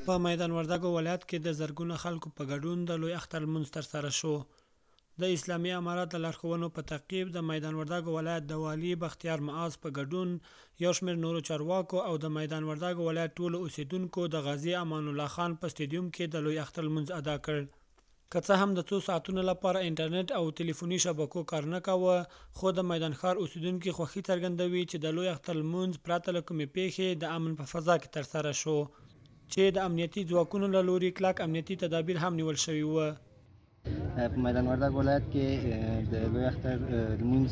په میدان وردګو ولایت کې د زرګونه خلکو په ګډون د لوی اختر لمونځ ترسره شو. د اسلامي امارت د لارښوونو په تعقیب د میدان وردګو ولایت د والي بختیار معاذ په ګډون یو شمېر نورو چارواکو او د میدان وردګو ولایت ټولو اوسېدونکو د غازي امان الله خان په سټېډیوم کې د لوی اختر لمونځ ادا کړ. که څه هم د څو ساعتونو لپاره انټرنېټ او تیلیفوني شبکو کار نه کاوه، خو د میدان ښار اوسېدونکي خوښي څرګندوي چې د لوی اختر لمونځ پرته له کومې پېښې د امن په فضا کې ترسره شو، چې د امنیتي ځواکونو له لوري کلک امنیتي تدابیر هم نیول شوي وو. په میدان وردګ ولایت کې د لوی اختر لمونځ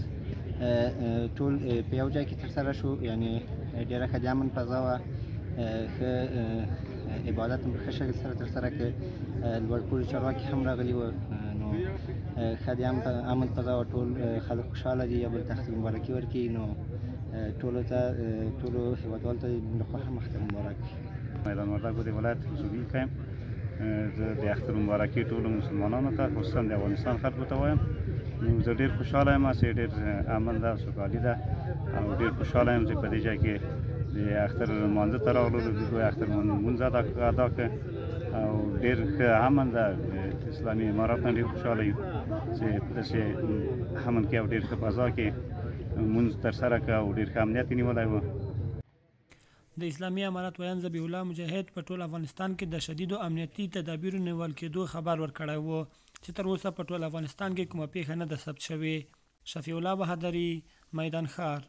ټول په یو ځای کې ترسره شو، یعنی ډېره ښه د امن فضا وه، ښه عبادت هم په ښه شکل سره ترسره کړ، لوړپوړي چارواکي هم راغلي وو، نو ښه د امن فضا وه، ټول خلک خوشحاله دي، یو بل ته اختر مبارکي ورکوي، نو ټولو ته ټولو هېوادوالو ته زموږ لخوا هم اختر مبارک وي. میدان وردګو د ولایت اوسېدونکی یم. زه د اختر مبارکي ټولو مسلمانانو ته، خصوصا د افغانستان خلکو ته وایم. نو زه ډېر خوشحاله یم چې ډېر امن ده، سوکالي ده، او ډېر خوشحاله یم چې په دې ځای کې د اختر لمانځه ته راغلو، د لوی اختر لمونځ ادا کړ، او ډېر ښه امن ده. اسلامي امارت نه ډېر خوشحاله یو چې په داسې امن کې او ډېر ښه فضا کې لمونځ ترسره کړ او ډېر ښه امنیت یې نیولی و. د اسلامي امارت ویاند ذبیح الله مجاهد په ټول افغانستان کې د شدیدو امنیتي تدابیرو نیول کېدو خبر ورکړی و، چې تر اوسه په ټول افغانستان کې کومه پېښه نه ده ثبت شوې. شفیع الله بهادري، میدان ښار.